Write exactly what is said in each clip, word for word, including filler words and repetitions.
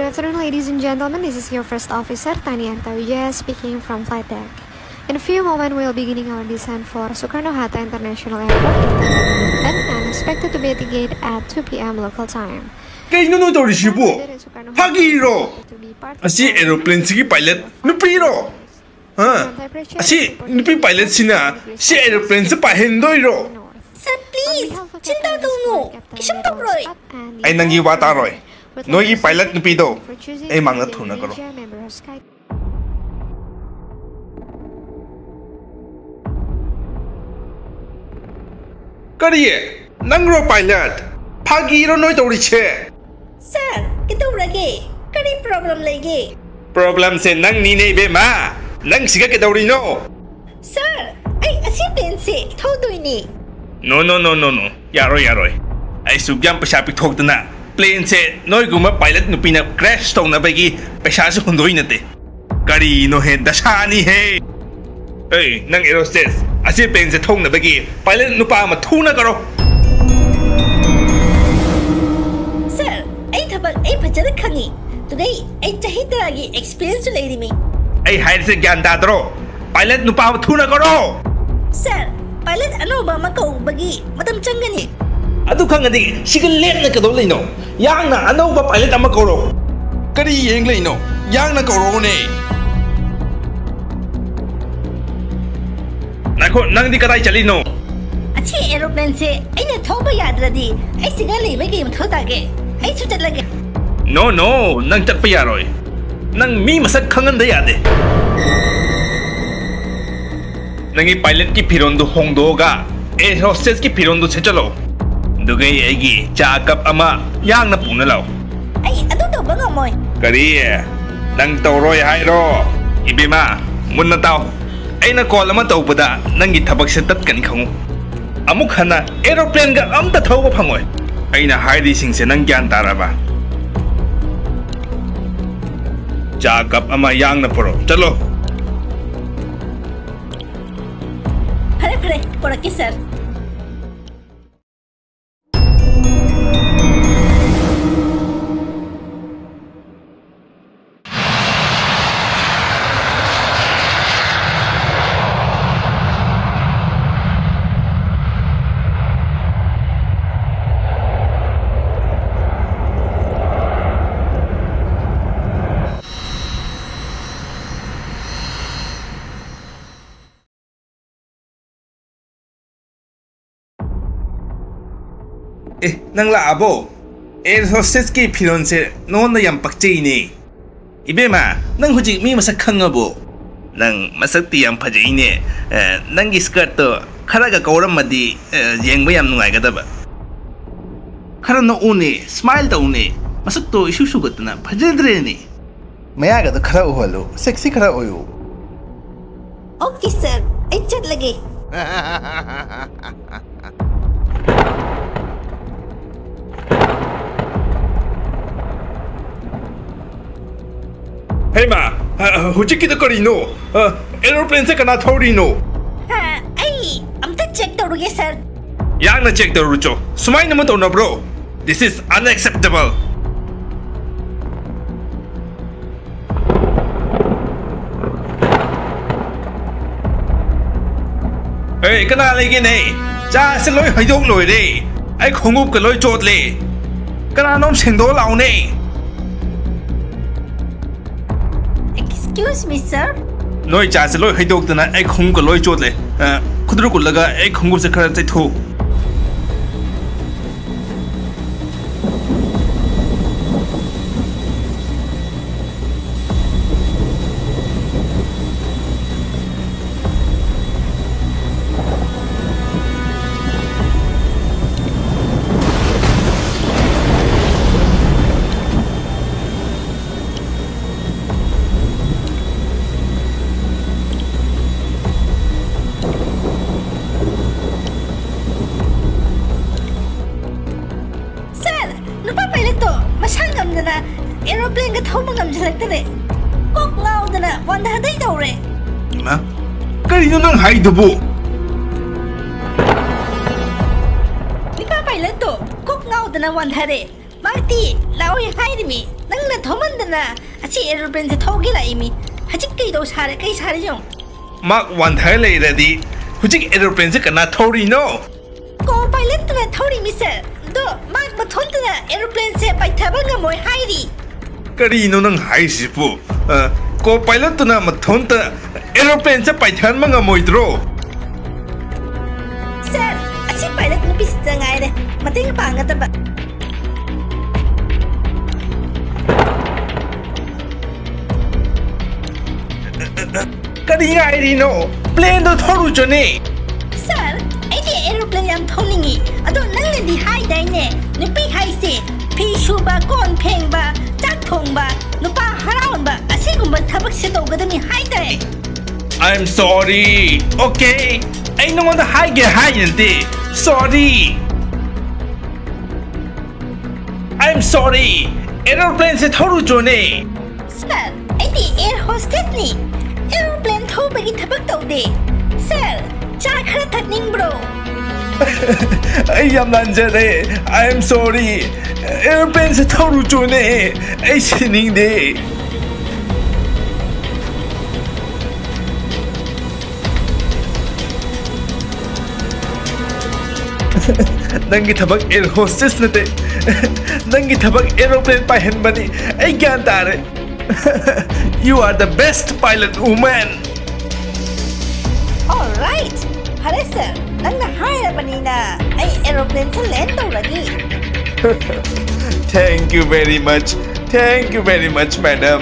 Good afternoon, ladies and gentlemen. This is your first officer, Tania Tauja, speaking from flight deck. In a few moments, we'll be beginning our descent for Sukarno Hatta International Airport, and expected to be at the gate at two p.m. local time. ꯀꯩꯅꯣ ꯅꯣꯏ ꯇꯧꯔꯤꯁꯤꯕꯨ? ꯐꯥꯒꯤꯔꯣ? ꯑꯁꯤ ꯑꯦꯔꯣꯄ꯭ꯂꯦꯟꯁꯤꯒꯤ pilot ꯅꯨꯄꯤꯔꯣ? ꯍꯥ? ꯑꯁꯤ ꯅꯨꯄꯤ ꯄꯥꯏꯂꯠꯁꯤꯅ ꯁꯤ ꯑꯦꯔꯣꯄ꯭ꯂꯦꯟꯁꯦ ꯄꯥꯏꯍꯟꯗꯣꯏꯔꯣ? Sir, please, ꯆꯤꯟꯇꯥ ꯇꯧꯅꯨ꯫ ꯀꯩꯁꯨꯝ ꯇꯧꯔꯣꯏ꯫ ꯑꯩ ꯅꯪꯒꯤ ꯋꯥ ꯇꯥꯔꯣꯏ꯫ ꯅꯣꯏꯒꯤ ꯄꯥꯏꯂꯠ ꯅꯨꯄꯤꯗꯣ ꯑꯩ ꯃꯥꯡꯗ ꯊꯨꯅ ꯀꯧꯔꯣ꯫ ꯀꯔꯤ? ꯅꯪꯔꯣ ꯄꯥꯏꯂꯠ? ꯐꯥꯒꯤꯔꯣ ꯅꯣꯏ ꯇꯧꯔꯤꯁꯦ? Sir, ꯀꯩꯗꯧꯔꯒꯦ? ꯀꯔꯤ problem ꯂꯩꯒꯦ? ꯄ꯭ꯔꯣꯕ꯭ꯂꯦꯝꯁꯦ ꯅꯪꯅꯤꯅꯦ ꯏꯕꯦꯝꯃ꯫ ꯅꯪ ꯁꯤꯒ ꯀꯩꯗꯧꯔꯤꯅꯣ? Sir, ꯑꯩ ꯑꯁꯤ ꯄ꯭ꯂꯦꯟꯁꯦ ꯊꯧꯗꯣꯏꯅꯤ꯫ No, no, no, no, no. ꯌꯥꯔꯣꯏ, ꯌꯥꯔꯣꯏ꯫ ꯑꯩ ꯁꯨꯛ ꯌꯥꯝ ꯄꯩꯁꯥ ꯄꯤꯊꯣꯛꯇꯅ ꯄ꯭ꯂꯦꯟꯁꯦ ꯅꯣꯏꯒꯨꯝꯕ ꯄꯥꯏꯂꯠ ꯅꯨꯄꯤꯅ ꯀ꯭ꯔꯦꯁ ꯇꯧꯅꯕꯒꯤ ꯄꯩꯁꯥꯁꯨ ꯍꯨꯟꯗꯣꯛꯏ ꯅꯠꯇꯦ꯫ ꯀꯔꯤꯅꯣꯍꯦ, ꯗꯁꯥꯅꯤꯍꯦ꯫ ꯑꯦ, ꯅꯪ ꯑꯦꯔꯣꯁ꯭ꯇꯦꯁ, ꯑꯁꯤ ꯄ꯭ꯂꯦꯟꯁꯦ ꯊꯧꯅꯕꯒꯤ ꯄꯥꯏꯂꯠ ꯅꯨꯄꯥ ꯑꯃ ꯊꯨꯅ ꯀꯧꯔꯣ꯫ Sir, ꯑꯩ ꯊꯕꯛ ꯑꯩ ꯐꯖꯅ ꯈꯪꯉꯤ꯫ Today ꯑꯩ ꯆꯍꯤ ꯇꯔꯥꯒꯤ ꯑꯦꯛꯁꯄꯤꯔꯤꯌꯦꯟꯁꯁꯨ ꯂꯩꯔꯤꯃꯤ꯫ ꯑꯩ ꯍꯥꯏꯔꯤꯁꯦ ꯒ꯭ꯌꯥꯟ ꯇꯥꯗ꯭ꯔꯣ? ꯄꯥꯏꯂꯠ ꯅꯨꯄꯥ ꯑꯃ ꯊꯨꯅ ꯀꯧꯔꯣ꯫ Sir, ꯄꯥꯏꯂꯠ ꯑꯅꯧꯕ ꯑꯃ ꯀꯧꯕꯒꯤ ꯃꯇꯝ ꯆꯪꯒꯅꯤ꯫ ꯑꯗꯨ ꯈꯪꯉꯗꯤ ꯁꯤꯒ ꯂꯦꯞꯅ ꯀꯩꯗꯧ ꯂꯩꯅꯣ? ꯌꯥꯡꯅ ꯑꯅꯧꯕ ꯄꯥꯏꯂꯠ ꯑꯃ ꯀꯧꯔꯣ꯫ ꯀꯔꯤ ꯌꯦꯡ ꯂꯩꯅꯣ? ꯌꯥꯡꯅ ꯀꯧꯔꯛꯑꯣꯅꯦ꯫ ꯉꯥꯏꯈꯣ, ꯅꯪꯗꯤ ꯀꯗꯥꯏ ꯆꯠꯂꯤꯅꯣ? ꯑꯁꯤ ꯑꯦꯔꯣꯄ꯭ꯂꯦꯟꯁꯦ ꯑꯩꯅ ꯊꯧꯕ ꯌꯥꯗ꯭ꯔꯗꯤ ꯑꯩ ꯁꯤꯒ ꯂꯩꯕ ꯀꯩ ꯃꯊꯧ ꯇꯥꯒꯦ? ꯑꯩꯁꯨ ꯆꯠꯂꯒꯦ꯫ No, no, ꯅꯪ ꯆꯠꯄ ꯌꯥꯔꯣꯏ꯫ ꯅꯪ ꯃꯤ ꯃꯁꯛ ꯈꯪꯍꯟꯗ ꯌꯥꯗꯦ꯫ ꯅꯪꯒꯤ ꯄꯥꯏꯂꯠꯀꯤ ꯐꯤꯔꯣꯟꯗꯨ ꯍꯣꯡꯗꯣꯛꯑꯒ ꯑꯦꯔ ꯍꯣꯁꯇꯦꯁꯀꯤ ꯐꯤꯔꯣꯟꯗꯨ ꯁꯦꯠꯆꯜꯂꯣ꯫ ꯑꯗꯨꯒ ꯑꯩꯒꯤ ꯆꯥ ꯀꯞ ꯑꯃ ꯌꯥꯡꯅ ꯄꯨꯅ ꯂꯥꯛꯑꯣ꯫ ꯑꯩ ꯑꯗꯨ ꯇꯧꯕ ꯉꯝꯃꯣꯏ꯫ ꯀꯔꯤ? ꯅꯪ ꯇꯧꯔꯣꯏ ꯍꯥꯏꯔꯣ? ꯏꯕꯦꯝꯃ, ꯃꯨꯟꯅ ꯇꯥꯎ꯫ ꯑꯩꯅ ꯀꯣꯜ ꯑꯃ ꯇꯧꯕꯗ ꯅꯪꯒꯤ ꯊꯕꯛꯁꯦ ꯇꯠꯀꯅꯤ ꯈꯪꯉꯨ꯫ ꯑꯃꯨꯛ ꯍꯟꯅ ꯑꯦꯔꯣꯄ꯭ꯂꯦꯟꯒ ꯑꯝꯇ ꯊꯧꯕ ꯐꯪꯉꯣꯏ꯫ ꯑꯩꯅ ꯍꯥꯏꯔꯤꯁꯤꯡꯁꯦ ꯅꯪ ꯒ꯭ꯌꯥꯟ ꯇꯥꯔꯕ? ꯆꯥ ꯀꯞ ꯑꯃ ꯌꯥꯡꯅ ꯄꯨꯔꯛꯑꯣ꯫ ꯆꯠꯂꯣ꯫ ꯐꯔꯦ ꯐꯔꯦ, ꯄꯨꯔꯛꯀꯦ ꯁꯥꯔ꯫ ꯑꯦ, ꯅꯪ ꯂꯥꯛꯑꯕꯣ? ꯑꯦꯌꯔ ꯍꯣꯁꯇꯦꯁꯀꯤ ꯐꯤꯔꯣꯜꯁꯦ ꯅꯉꯣꯟꯗ ꯌꯥꯝ ꯄꯛꯆꯩꯅꯦ꯫ ꯏꯕꯦꯝꯃ, ꯅꯪ ꯍꯧꯖꯤꯛ ꯃꯤ ꯃꯁꯛ ꯈꯪꯉꯕꯣ? ꯅꯪ ꯃꯁꯛꯇꯤ ꯌꯥꯝ ꯐꯖꯩꯅꯦ꯫ ꯑꯦ, ꯅꯪꯒꯤ ꯁ꯭ꯀꯔꯠꯇꯣ ꯈꯔꯒ ꯀꯧꯔꯝꯃꯗꯤ, ꯑꯦ, ꯌꯦꯡꯕ ꯌꯥꯝ ꯅꯨꯡꯉꯥꯏꯒꯗꯕ꯫ ꯈꯔ ꯅꯣꯛꯎꯅꯦ, ꯁ꯭ꯃꯥꯏꯜ ꯇꯧꯅꯦ꯫ ꯃꯁꯛꯇꯣ ꯏꯁꯨ ꯁꯨꯒꯠꯇꯅ ꯐꯖꯗ꯭ꯔꯦꯅꯦ꯫ ꯃꯌꯥꯒꯗꯣ ꯈꯔ ꯎꯍꯜꯂꯨ, ꯁꯦꯛꯁꯤ ꯈꯔ ꯑꯣꯏꯌꯨ꯫ ꯑꯣꯀꯦ ꯁꯔ, ꯑꯩ ꯆꯠꯂꯒꯦ꯫ ꯍꯩꯃꯥ, ꯑ, ꯍꯧꯖꯤꯛꯀꯤꯗꯣ ꯀꯔꯤꯅꯣ? ꯑ, ꯑꯦꯔꯣꯄ꯭ꯂꯦꯟꯁꯦ ꯀꯅꯥ ꯊꯧꯔꯤꯅꯣ? ꯑ, ꯑꯩ ꯑꯝꯇ ꯆꯦꯛ ꯇꯧꯔꯨꯒꯦ ꯁꯔ꯫ ꯌꯥꯝꯅ ꯆꯦꯛ ꯇꯧꯔꯨꯆꯣ꯫ ꯁꯨꯃꯥꯏꯅ ꯑꯃ ꯇꯧꯅꯕ꯭ꯔꯣ? This is unacceptable. ꯑꯦ, ꯀꯅꯥ ꯂꯩꯒꯦꯅꯦ? ꯆꯥꯁꯦ ꯂꯣꯏ ꯍꯩꯗꯣꯛ ꯂꯣꯏꯔꯦ꯫ ꯑꯩ ꯈꯣꯡꯎꯞꯀ ꯂꯣꯏ ꯆꯣꯠꯂꯦ꯫ ꯀꯅꯥꯅꯣꯝ ꯁꯦꯡꯗꯣꯛꯑ ꯂꯥꯛꯎꯅꯦ꯫ Excuse me, sir. ꯅꯣꯏ ꯆꯥꯁꯦ ꯂꯣꯏ ꯍꯩꯗꯣꯛꯇꯅ ꯑꯩ ꯈꯣꯡꯎꯞꯀ ꯂꯣꯏ ꯆꯣꯠꯂꯦ꯫ ꯑ, ꯈꯨꯗ꯭ꯔꯨ ꯀꯨꯜꯂꯒ ꯑꯩ ꯈꯣꯡꯎꯞꯁꯦ ꯈꯔ ꯇꯩꯊꯣꯛꯎ꯫ ꯁꯔ, ꯅꯨꯄꯥ ꯄꯥꯏꯂꯠꯇꯣ ꯃꯁꯥ ꯉꯝꯗꯅ ꯑꯦꯔꯣꯄ꯭ꯂꯦꯟꯒ ꯊꯧꯕ ꯉꯝꯁꯤꯜꯂꯛꯇꯔꯦ꯫ ꯀꯣꯛ ꯉꯥꯎꯗꯅ ꯋꯥꯟꯊꯗꯩ ꯇꯧꯔꯦ꯫ ꯏꯃꯥ, ꯀꯔꯤꯅꯣ ꯅꯪ ꯍꯥꯏꯗꯨꯕꯨ? ꯅꯨꯄꯥ ꯄꯥꯏꯂꯠꯇꯣ ꯀꯣꯛ ꯉꯥꯎꯗꯅ ꯋꯥꯟꯊꯔꯦ꯫ ꯃꯍꯥꯛꯇꯤ ꯂꯥꯛꯑꯣꯏ ꯍꯥꯏꯔꯤꯃꯤ꯫ ꯅꯪꯅ ꯊꯧꯃꯟꯗꯅ ꯑꯁꯤ ꯑꯦꯔꯣꯄ꯭ꯂꯦꯟꯁꯦ ꯊꯧꯒꯦ ꯂꯥꯛꯏꯃꯤ꯫ ꯍꯧꯖꯤꯛ ꯀꯩꯗꯧ ꯁꯥꯔꯦ, ꯀꯩ ꯁꯥꯔꯦ ꯌꯦꯡꯉꯨ꯫ ꯃꯍꯥꯛ ꯋꯥꯟꯊꯔ ꯂꯩꯔꯗꯤ ꯍꯧꯖꯤꯛ ꯑꯦꯔꯣꯄ꯭ꯂꯦꯟꯁꯦ ꯀꯅꯥ ꯊꯧꯔꯤꯅꯣ? ꯀꯣ ꯄꯥꯏꯂꯠꯇꯨꯅ ꯊꯧꯔꯤꯃꯤ ꯁꯔ꯫ ꯑꯗꯣ ꯃꯍꯥꯛ ꯃꯊꯣꯟꯇꯅ ꯑꯦꯔꯣꯄ꯭ꯂꯦꯟꯁꯦ ꯄꯥꯏꯊꯕ ꯉꯝꯃꯣꯏ ꯍꯥꯏꯔꯤ꯫ ꯀꯔꯤꯅꯣ ꯅꯪ ꯍꯥꯏꯁꯤꯕꯨ? ꯑ, ꯀꯣ ꯄꯥꯏꯂꯠꯇꯨꯅ ꯃꯊꯣꯟꯇ ꯑꯦꯔꯣꯄ꯭ꯂꯦꯟꯁꯦ ꯄꯥꯏꯊꯍꯟꯕ ꯉꯝꯃꯣꯏꯗ꯭ꯔꯣ? ꯁꯔ, ꯑꯁꯤ ꯄꯥꯏꯂꯠ ꯅꯨꯄꯤꯁꯤꯗ ꯉꯥꯏꯔꯦ꯫ ꯃꯇꯦꯡ ꯄꯥꯡꯒꯗꯕ꯫ ꯀꯔꯤ ꯉꯥꯏꯔꯤꯅꯣ? Plane ꯗꯣ ꯊꯧꯔꯨꯆꯣꯅꯦ꯫ Sir, ꯑꯩꯗꯤ aeroplane ꯌꯥꯝ ꯊꯧꯅꯤꯡꯉꯤ꯫ ꯑꯗꯣ ꯅꯪꯅꯗꯤ ꯍꯥꯏꯗꯥꯏꯅꯦ, ꯅꯨꯄꯤ ꯍꯥꯏꯁꯦ ꯐꯤ ꯁꯨꯕ, ꯀꯣꯟ ꯐꯦꯡꯕ, ꯆꯥꯛ ꯊꯣꯡꯕ, ꯅꯨꯄꯥ ꯍꯔꯥꯎꯍꯟꯕ, ꯑꯁꯤꯒꯨꯝꯕ ꯊꯕꯛꯁꯦ ꯇꯧꯒꯗꯕꯅꯤ ꯍꯥꯏꯗꯥꯏ? I'm sorry. Okay, ꯑꯩ ꯅꯉꯣꯟꯗ ꯍꯥꯏꯒꯦ ꯍꯥꯏꯅꯗꯤ꯫ Sorry. I'm sorry. Aeroplane say ꯊꯧꯔꯨꯆꯣꯅꯦ꯫ Sir, ꯑꯩꯗꯤ air hostess ꯅꯤ꯫ Aeroplane ꯊꯧꯕꯒꯤ ꯊꯕꯛ ꯇꯧꯗꯦ꯫ Sir, ꯆꯥ ꯈꯔ ꯊꯛꯅꯤꯡꯕ꯭ꯔꯣ? ꯑꯩ ꯌꯥꯝ ꯂꯥꯟꯖꯔꯦ꯫ I'm sorry. Aeroplane ꯁꯦ ꯊꯧꯔꯨꯆꯣꯅꯦ꯫ ꯑꯩ ꯁꯤꯅꯤꯡꯗꯦ꯫ ꯅꯪꯒꯤ ꯊꯕꯛ air hostess ꯅꯠꯇꯦ꯫ ꯅꯪꯒꯤ ꯊꯕꯛ aeroplane ꯄꯥꯏꯍꯟꯕꯅꯤ꯫ ꯑꯩ ꯒ꯭ꯌꯥꯟ ꯇꯥꯔꯦ꯫ You are the best pilot, woman. Alright, ꯐꯔꯦ sir, ꯅꯪꯅ ꯍꯥꯏꯔꯕꯅꯤꯅ ꯑꯩ aeroplane ꯁꯦ land ꯇꯧꯔꯅꯤ꯫ Thank you very much. Thank you very much, madam.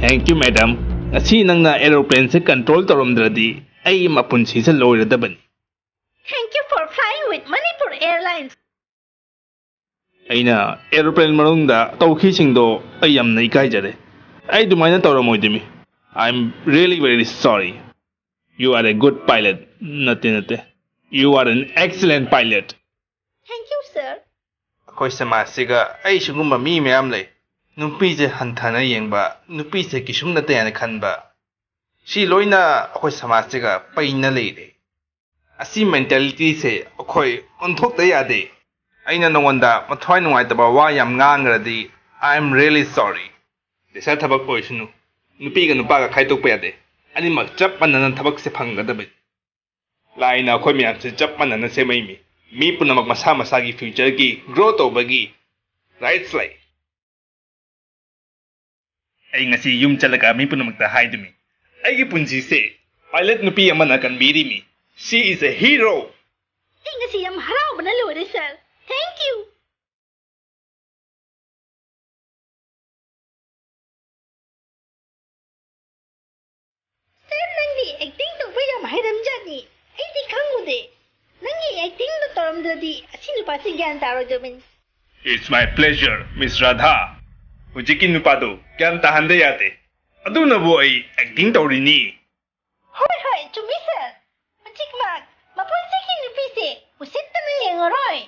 Thank you, madam. ꯉꯁꯤ ꯅꯪꯅ aeroplane ꯁꯦ control ꯇꯧꯔꯝꯗ꯭ꯔꯗꯤ ꯑꯩ ꯃꯄꯨꯟꯁꯤꯁꯦ ꯂꯣꯏꯔꯗꯕꯅꯤ꯫ Thank you for flying with Manipur Airlines. ꯑꯩꯅ aeroplane ꯃꯅꯨꯡꯗ ꯇꯧꯈꯤꯁꯤꯡꯗꯣ ꯑꯩ ꯌꯥꯝꯅ ꯏꯀꯥꯏꯖꯔꯦ꯫ ꯑꯩ ꯑꯗꯨꯃꯥꯏꯅ ꯇꯧꯔꯝꯃꯣꯏꯗꯃꯤ꯫ I'm really very sorry. You are a good pilot. ꯅꯠꯇꯦ, ꯅꯠꯇꯦ꯫ You are an excellent pilot. Thank you, sir. ꯑꯩꯈꯣꯏ ꯁꯃꯥꯖꯁꯤꯒ ꯑꯩ ꯁꯤꯒꯨꯝꯕ ꯃꯤ ꯃꯌꯥꯝ ꯂꯩ꯫ ꯅꯨꯄꯤꯁꯦ ꯍꯟꯊꯅ ꯌꯦꯡꯕ, ꯅꯨꯄꯤꯁꯦ ꯀꯩꯁꯨꯝ ꯅꯠꯇꯦ ꯍꯥꯏꯅ ꯈꯟꯕ, ꯁꯤ ꯂꯣꯏꯅ ꯑꯩꯈꯣꯏ ꯁꯃꯥꯖꯁꯤꯒ ꯄꯩꯅ ꯂꯩꯔꯦ꯫ ꯑꯁꯤ mentality ꯁꯦ ꯑꯩꯈꯣꯏ ꯑꯣꯟꯊꯣꯛꯇ ꯌꯥꯗꯦ꯫ ꯑꯩꯅ ꯅꯉꯣꯟꯗ ꯃꯊ꯭ꯋꯥꯏ ꯅꯨꯡꯉꯥꯏꯇꯕ ꯋꯥ ꯌꯥꯝ ꯉꯥꯡꯈ꯭ꯔꯗꯤ, I am really sorry. ꯄꯩꯁꯥ ꯊꯕꯛ ꯑꯣꯏꯁꯅꯨ, ꯅꯨꯄꯤꯒ ꯅꯨꯄꯥꯒ ꯈꯥꯏꯗꯣꯛꯄ ꯌꯥꯗꯦ꯫ ꯑꯅꯤꯃꯛ ꯆꯞ ꯃꯥꯟꯅꯅ ꯊꯕꯛꯁꯦ ꯐꯪꯒꯗꯕꯅꯤ꯫ ꯂꯥꯏꯅ ꯑꯩꯈꯣꯏ ꯃꯌꯥꯝꯁꯦ ꯆꯞ ꯃꯥꯟꯅꯅ ꯁꯦꯝꯃꯛꯏꯃꯤ꯫ ꯃꯤ ꯄꯨꯝꯅꯃꯛ ꯃꯁꯥ ꯃꯁꯥꯒꯤ future ꯒꯤ grow ꯇꯧꯕꯒꯤ rights ꯂꯩ꯫ ꯑꯩ ꯉꯁꯤ ꯌꯨꯝ ꯆꯠꯂꯒ ꯃꯤ ꯄꯨꯝꯅꯃꯛꯇ ꯍꯥꯏꯗꯨꯃꯤ, ꯑꯩꯒꯤ ꯄꯨꯟꯁꯤꯁꯦ pilot ꯅꯨꯄꯤ ꯑꯃꯅ ꯀꯟꯕꯤꯔꯤꯃꯤ꯫ She is a hero. ꯑꯩ ꯉꯁꯤ ꯌꯥꯝ ꯍꯔꯥꯎꯕꯅ ꯂꯣꯏꯔꯦ, sir. Thank you. Sir, ꯅꯪꯗꯤ acting ꯇꯧꯕ ꯌꯥꯝ ꯍꯩꯔꯝꯖꯥꯠꯅꯤ꯫ ꯑꯩꯗꯤ ꯈꯪꯉꯨꯗꯦ꯫ ꯅꯪꯒꯤ acting ꯗꯣ ꯇꯧꯔꯝꯗ꯭ꯔꯗꯤ ꯑꯁꯤ ꯅꯨꯄꯥꯁꯤ ꯒ꯭ꯌꯥꯟ ꯇꯥꯔꯣꯏꯗꯕꯅꯤ꯫ It's my pleasure, Miss Radha. ꯍꯧꯖꯤꯛꯀꯤ ꯅꯨꯄꯥꯗꯣ ꯒ꯭ꯌꯥꯟ ꯇꯥꯍꯟꯗ ꯌꯥꯗꯦ꯫ ꯑꯗꯨꯅꯕꯨ ꯑꯩ acting ꯇꯧꯔꯤꯅꯤ꯫ ꯍꯣꯏ, ꯍꯣꯏ, ꯆꯨꯝꯃꯤ, sir꯫ ꯍꯧꯖꯤꯛꯃꯛ ꯃꯄꯨꯟꯁꯤꯒꯤ ꯅꯨꯄꯤꯁꯦ ꯎꯁꯤꯠꯇꯅ ꯌꯦꯡꯉꯔꯣꯏ꯫